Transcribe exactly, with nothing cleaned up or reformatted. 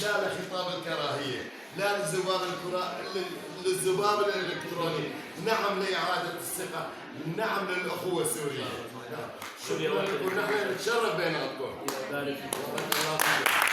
لا لخطاب الكراهية، لا للذباب الكرا-، لل-، للذباب الإلكتروني، نعم لإعادة الثقة، نعم للأخوة السورية. شكرا لكم، نحن نتشرف بيناتكم. بارك الله فيك.